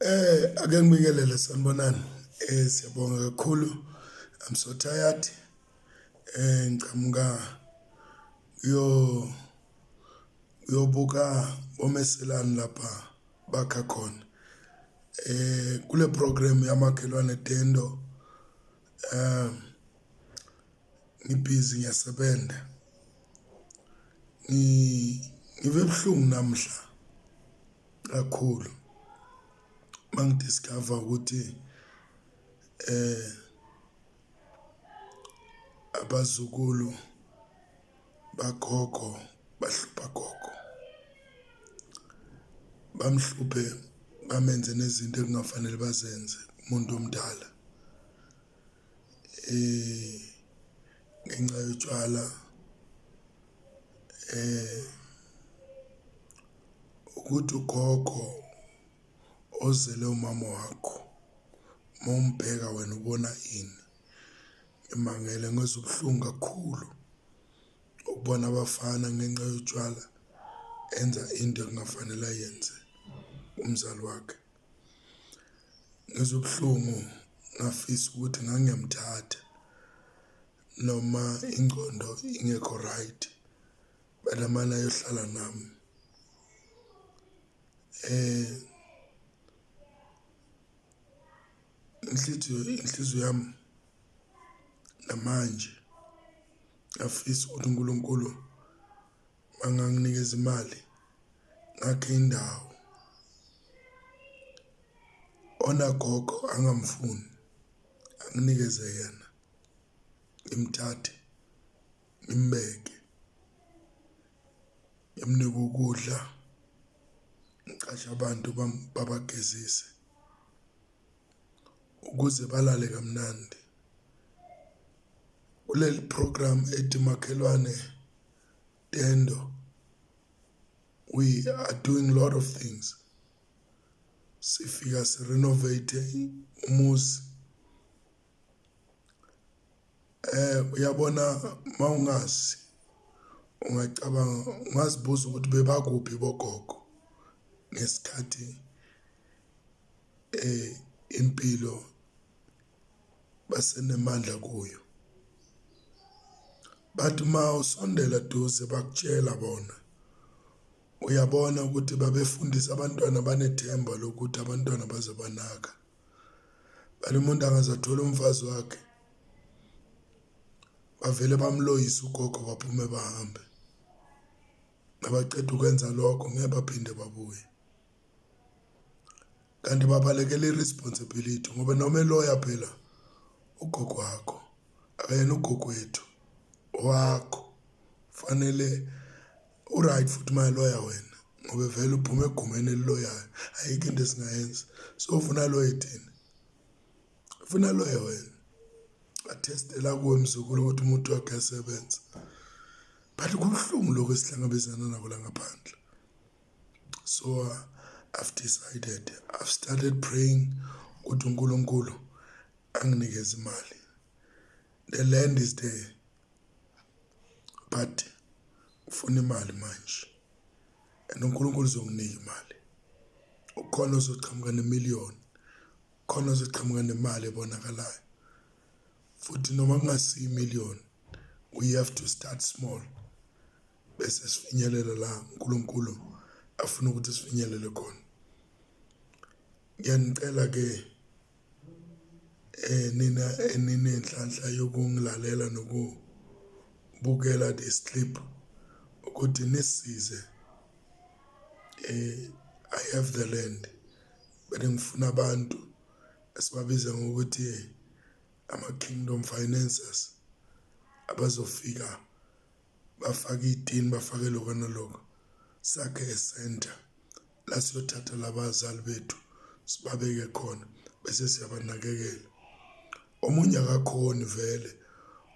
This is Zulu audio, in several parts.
Ake ngibingelele sanibonani. Siyabonga kakhulu. I'm so tired. Ngiqhamuka yo uyobuka bomeselani lapha bakha khona. Kule program yamakhelwane Tendo ngibhizi ngiyasebenza. Ngive buhlungu namhla kakhulu mangi-discover ukuthi abazukulu bagogo bahlupha gogo. Bamhluphe bamenze nezinto ekungafanele bazenze umuntu omdala ngenxa yotshwala ukuthi ugogo ozele umama wakho uma umbheka wena ubona ini. Ngimangele ngizwa ubuhlungu kakhulu ukubona abafana ngenxa yotshwala enza into ekungafanele ayenze umzali wakhe. Ngizwa ubuhlungu ngafisa ukuthi ngangiyamthatha noma ingcondo ingekho right, belamane ayohlala nami. Inhliziyo inhliziyo yami namanje ngiyafisa ukuthi uNkulunkulu manganginikeza imali ngakhe indawo onagogo angamfuni anginikeze yena ngimthathe ngimbeke ngimnike ukudla ngiqashe abantu babagezise ukuze balale kamnandi. Kuleli program ethi makhelwane Tendo we are doing a lot of things. Sifika si-renovate umuzi. Uyabona mawungazi ungacabanga ungazibuza ukuthi bebakuphi bogogo ngesikhathi impilo basenemandla kuyo. Bathi uma usondela duze bakutshela bona, uyabona ukuthi babefundisa abantwana banethemba lokuthi abantwana bazobanaka. But umuntu angaze athole umfazi wakhe bavele bamloyise ugogo baphume bahambe. Nabaceda ukwenza lokho ngeke baphinde babuye. Kanti babalekela i-responsibility ngoba noma eloya phela ugogo wakho akayena ugogo wethu wakho fanele u-right futhi uma eloya wena ngoba vele uphuma egumeni eliloyayo ayikho into esingayenza so ufuna loye thina ufuna loye wena athestela kuwe mzukulu ukuthi umuntu wakhe asebenza but kubuhlungu lokhu esihlangabezana nako la ngaphandle. So I've decided, I've started praying ukuthi uNkulunkulu anginikeze imali. The land is there but ufuna imali manje and uNkulunkulu uzonginika imali. Ukhona ozoqhamuka nemiliyoni, khona ozoqhamuka nemali ebonakalayo futhi noma kungasiyo imiliyoni we have to start small. Bese sifinyelela la uNkulunkulu afuna ukuthi sifinyelele khona. Ngiyanicela ke nina eninenhlanhla yokungilalela nokubukela this clip ukuthi nisisize. I have the land but ngifuna abantu esibabiza ngokuthi ama-kingdom financiers abazofika bafake iy'tini bafake lokho nalokho sakhe e-centre la siyothatha labazali bethu sibabeke khona bese siyabanakekela. Omunye akakhoni vele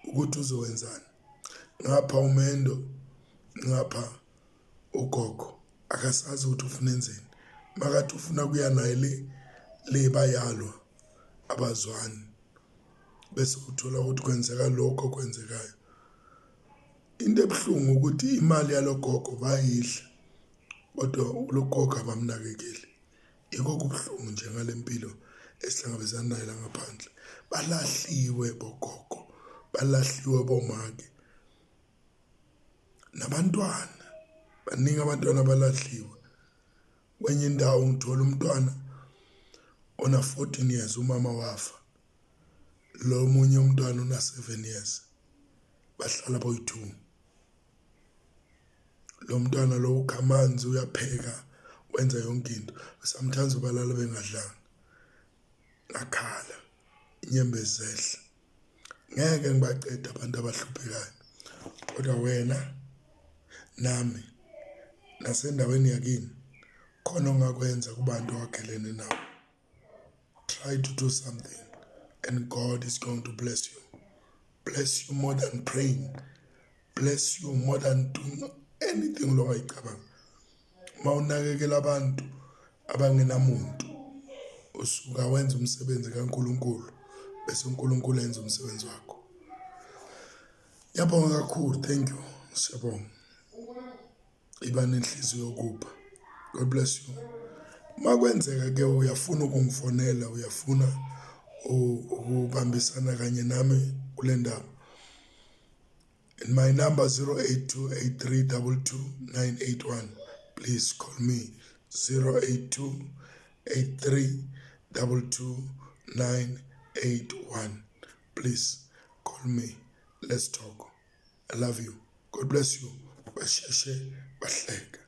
ukuthi uzowenzani ngapha umendo ngapha ugogo akasazi ukuthi ufuna enzeni makathi ufuna kuya naye le le bayalwa abazwani bese uthola ukuthi kwenzeka lokho okwenzekayo. Into ebuhlungu ukuthi imali yalo gogo bayidla kodwa lo gogo abamnakekeli. Yiko kubuhlungu nje ngale mpilo esihlangabezana nayo la ngaphandle. Balahliwe bogogo, balahliwe bomake nabantwana, baningi abantwana abalahliwe. Kwenye indawo ngithola umntwana ona 14 years, umama wafa, lo munye umntwana una 7 years, bahlala boyi-2. Lo mntwana lo ukha amanzi, uyapheka, wenza yonke into. Sometimes balala bengadlanga. Ngakhala, inyembezi zehla. Ngeke ngibaqede abantu abahluphekayo, kodwa wena nami nasendaweni yakini khona ongakwenza kubantu owakhelene nabo. Try to do something and God is going to bless you. Bless you more than praying, bless you more than doing anything lo ongayicabanga. Uma unakekela abantu abangenamuntu, usuka wenza umsebenzi kaNkuluNkulu, bese uNkulunkulu enza umsebenzi wakho. Ngiyabonga kakhulu, thank you, siyabonga. Iba nenhliziyo yokupha. God bless you. Makwenzeka ke uyafuna ukungifonela, uyafuna ukubambisana kanye nami kule ndaba, and my number 0828322981. Please call me 0828322981. Please call me, let's talk. I love you, God bless you. Basheshe bahleka.